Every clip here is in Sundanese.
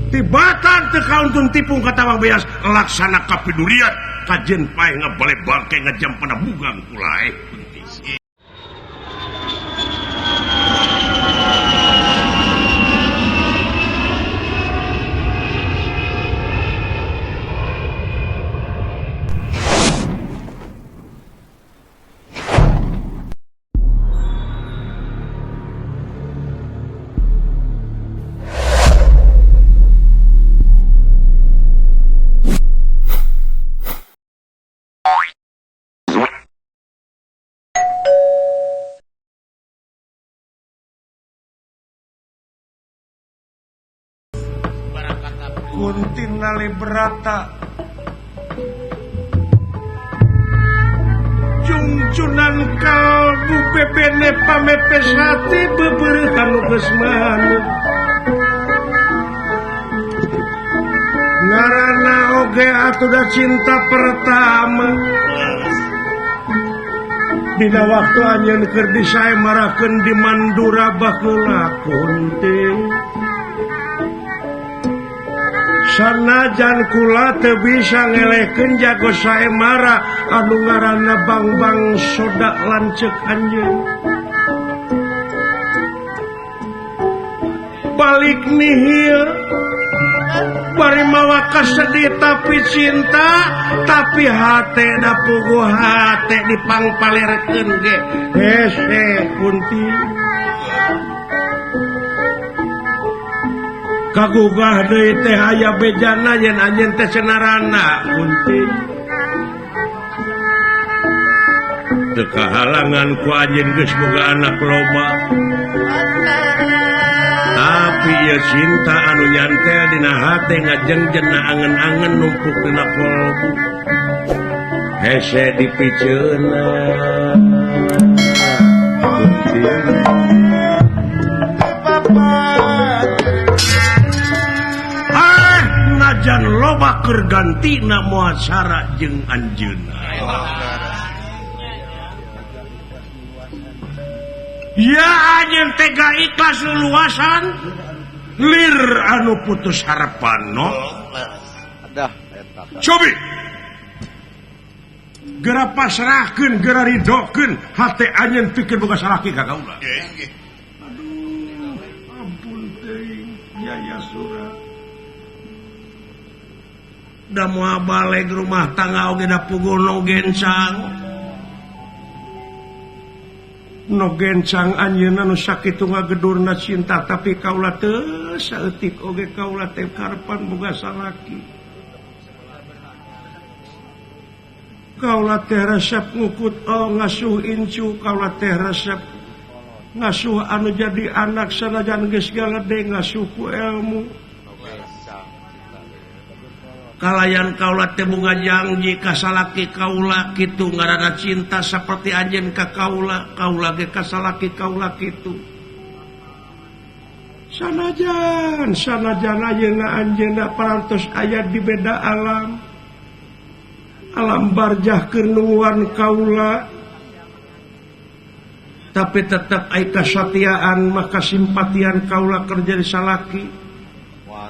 Tibatan teu kauntun tipung ka Tawang Beas laksana kapidurian kajen paeh ngabale bangke ngajam panabugang kulae. Kuntina Librata Cungcunan kalbu bebene pamepes hati bebereuhan nu geus manut Ngaranna oge atuh da cinta pertama Dina waktu anjeun keur disaemarakeun di Mandura baheula Kunti Sanajan kula teu bisa ngelehkeun jago saemara anu ngaranna Bangbang Soda lanceuk anjeun. Balik nihil bari mawa kasedih tapi cinta tapi hate da puguh hate dipangpalerkeun ge hese Kunti. Kagugah deui teh aya bejana yen anjeun teh cenarana Kunti. Teu kahalangan ku anjeun geus boga anak loba. Tapi ieu cinta anu nyantel dina hate ngajengjen na angen-angen numpuk dina kolbu. Hese dipiceuna Kunti. Najan loba keur gantina muasara jeung anjeunna. Ya anjeun tega ikhlas luluasan lir anu putus harapan no. Cobi geura pasrahkeun geura ridokeun hate anjeun pikeun boga salaki ka kaula. Aduh ampun teuing Yaya Sura. Da moal baleg rumah tangga oge da puguh no gencang. No gencang anjeunna nu sakitu ngagedurna cinta tapi kaula teu saeutik oge kaula teh karepan boga salaki. Kaula teh resep ngukut oh ngasuh incu kaula teh resep ngasuh anu jadi anak sanajan geus galede ngasuh ku ilmu. Kalayan kaula teh bunga janji ka salaki kaula kitu ngaranna cinta saperti anjeun ka kaula kaula ge ka salaki kaula kitu sanajan sanajan ayeuna anjeunna parantos aya di beda alam alam barjah keur nungguan kaula tapi tetep ai kasatiaan maka simpatian kaula keur jadi salaki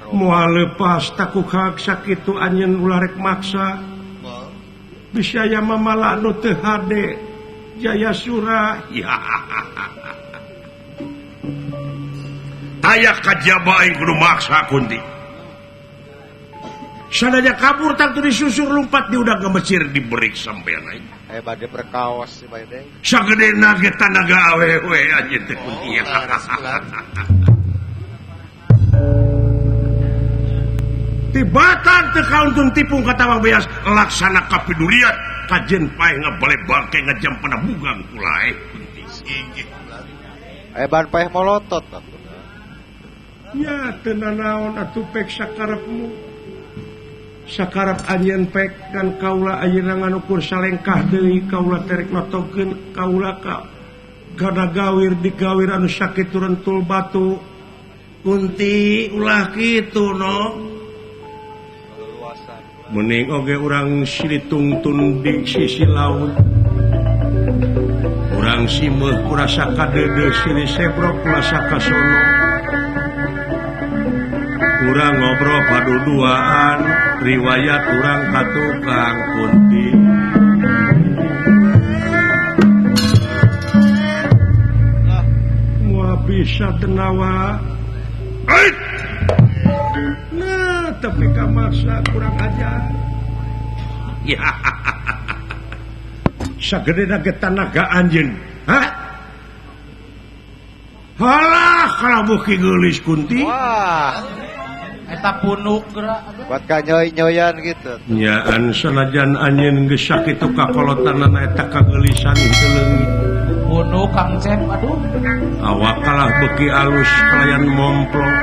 moal lepas takuk hak sakitu anjeun ulah rek maksa bisa aya mamala nu teu hade Jaya Sura ya taya kajaba aing kudu maksa Kunti sanajan kabur tangtu disusur lumpat di udah gemecir diberi sampean aing bade perkaos si bae teh sagedena ge tanaga awewe anjeun teh Kunti Tibatan teu kauntun tipung ka Tawang Beas laksana kapidurian kajen paeh ngabale bangke ngajam panabugang kulae Kunti. Aya ban paeh molotot atuh. Ya teu nanaon atuh pek sakarepmu. Sakarep anjeun pek kan kaula ayeuna nganukur salengkah deui kaula terek notokeun kaula ka gada gawir digawir anu sakitu rentul batu. Kunti ulah kitu no. Mending oge urang silitungtun di sisi laut. Urang simeuh kurasa kadeudeuh silih sebrok kurasa kasono. Urang ngobrol paduduaan riwayat urang ka tukang kunti. Moal bisa tenawa. Nah, tapi kamaksa kurang ajar. Ya. Sagedena ge tanaga anjeun. Hah? Halah kalabuh ki geulis Kunti. Wah. Eta punuk geura. Buat kanyoy-nyoyan gitu. Nyaan sanajan anjeun geus sakitu kakolotanana eta kageulisan henteu leungit. Punuk Kang Cep aduh. Awak kalah beuki alus kalayan momplok.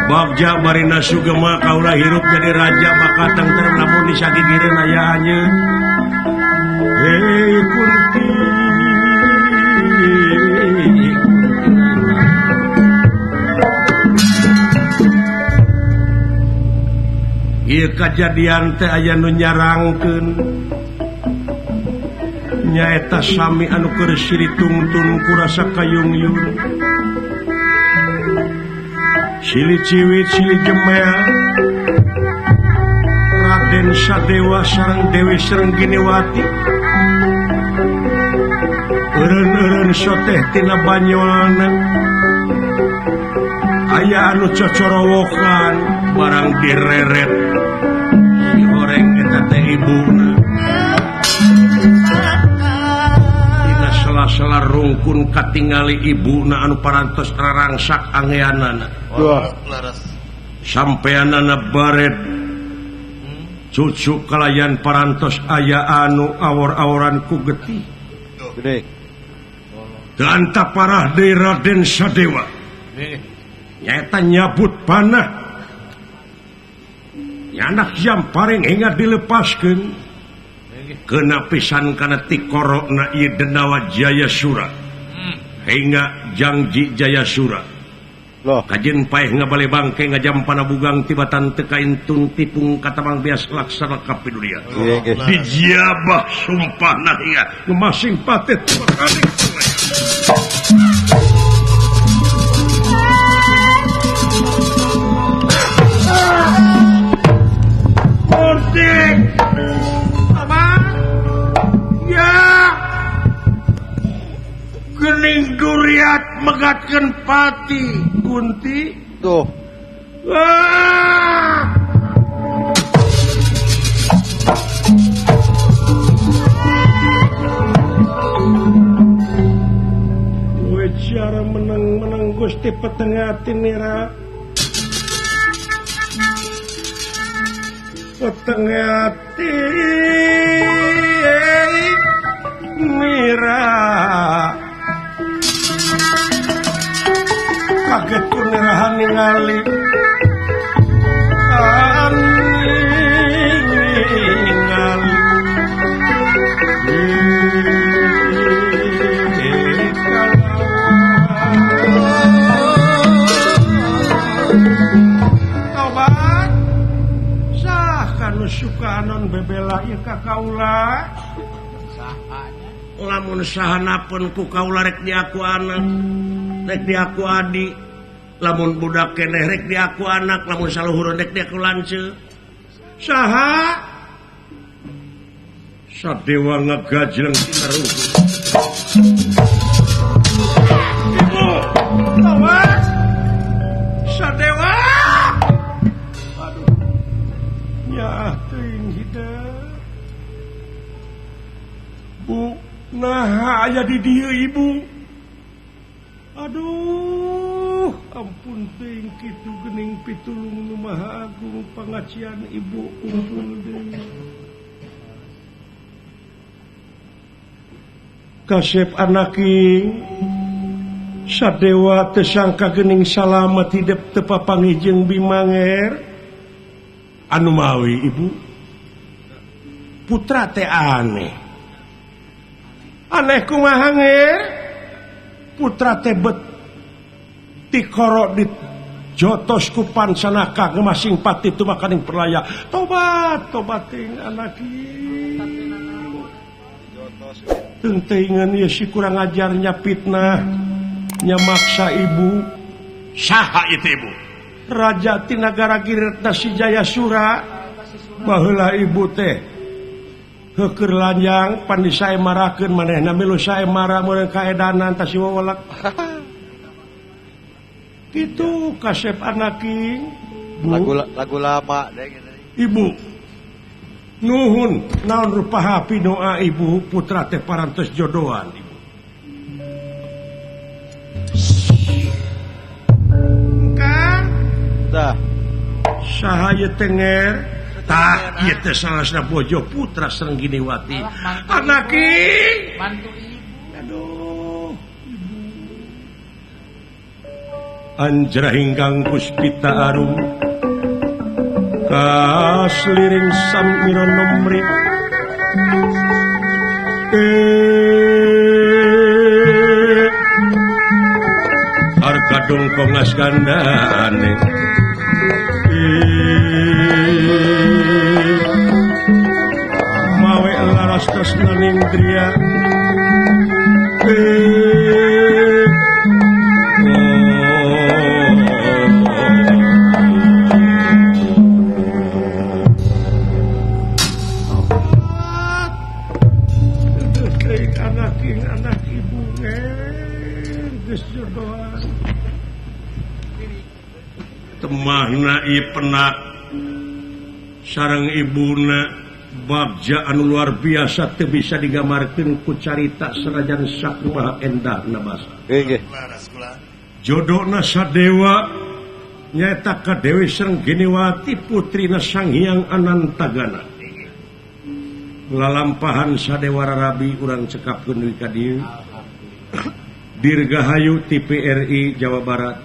Bagja barina sugema kaula hirup jadi raja maka tengter lamun disagigireun aya anjeun. Hei Kunti. Ieu kajadian teh aya nu nyarangkeun nyaeta sami anu keur siri tungtun kurasa kayungyun. Sili ciwit sili jemel Raden Sadewa sareng Dewi Srengginiwati eureun-eureun soteh tina banyolna aya anu cocorowokan barang direret si horeng eta teh ibuna. Dina sela-sela rungkun katingali ibuna anu parantos rarangsak angeanana. Sampeanana baret cucu kalayan parantos aya anu awor-aworan ku getih. Gede. Ganta parah deui Raden Sadewa. Nyaeta nyabut panah. Nyanak jam paring hingga dilepaskeun. Kena pisan kana tikorokna ieu Denawa Jayasura. Hingga Jangji Jayasura. Loh. Kajen paeh ngabale bangke ngajam panabugang tibatan teu kaintun tipung katamang bias laksana kapidulia. Dijabah sumpahna hingga masing patet makaning. Murti. Abang. Ya. Gening duriat megatkeun pati Kunti. Tuh. Ah! We cara menang-menang Gusti petengah tinira. Petengah tinira. Kaget kunirahan ningali ningali tobat sah kanu suka anon bebela ieu ka kaula lamun sahanapun ku kaula rek diaku anak rek diaku adi lamun budak keneh rek diaku anak lamun saluhur rek diaku lanceuk saha Sadewa ngagajleng tinaruh. Ibu awas Sadewa aduh nyaah teuing hideung Bu naha aya di dieu ibu. Aduh, ampun teuing kitu geuning pitulung nu Maha Agung pangacian ibu kumpul deui. Kasep anaking Sadewa teu sangka geuning salamet hidep teu papanggih jeung Bimanger. Anu mawi ibu putra teh aneh. Aneh kumaha nger? Putra teh bet tikoro di jotos ku pansanaka ngemasing pati tumakaning perlaya. Tobat tobating anaki. Teuingan ieu si kurang ajarnya fitnah nya maksa ibu. Saha itu ibu? Raja ti nagara Giretna si Jayasura. Baheula ibu teh heukeur lanjang pan disaemarakeun manehna milu saemara meureun kaedanan tah si wewelek. Kitu kasep anaki Bu. Lagu lama ibu nuhun naon rupa hapi doa ibu putra teh parantos jodohan ibu. Kang tah saha ieu tenger tah ieu teh salasna bojo putra Srengginiwati anaki mantu ibu. Aduh ibu anjra hinggang puspita arum kasliring samira nomri harga dongkong asgandane mawe laras tresnaning dria anak ibu geus jodohan temahna ieu penak sareng ibuna bagja anu luar biasa teu bisa digambarkeun ku carita sanajan sakumaha endahna basa. Nggih. Jodona sadewa nyaeta ka Dewi Srengginiwati putrina Sang Hyang Anantagana. Lalampahan sadewa rarabi urang cekapkeun deui ka dieu. Dirgahayu TPRI Jawa Barat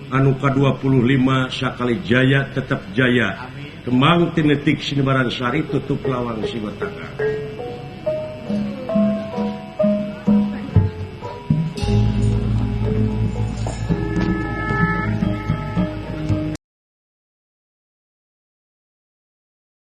anu ka-25 sakali jaya tetap jaya. Kemang tinetik Sinibaran Sari tutup lawang Siwataka.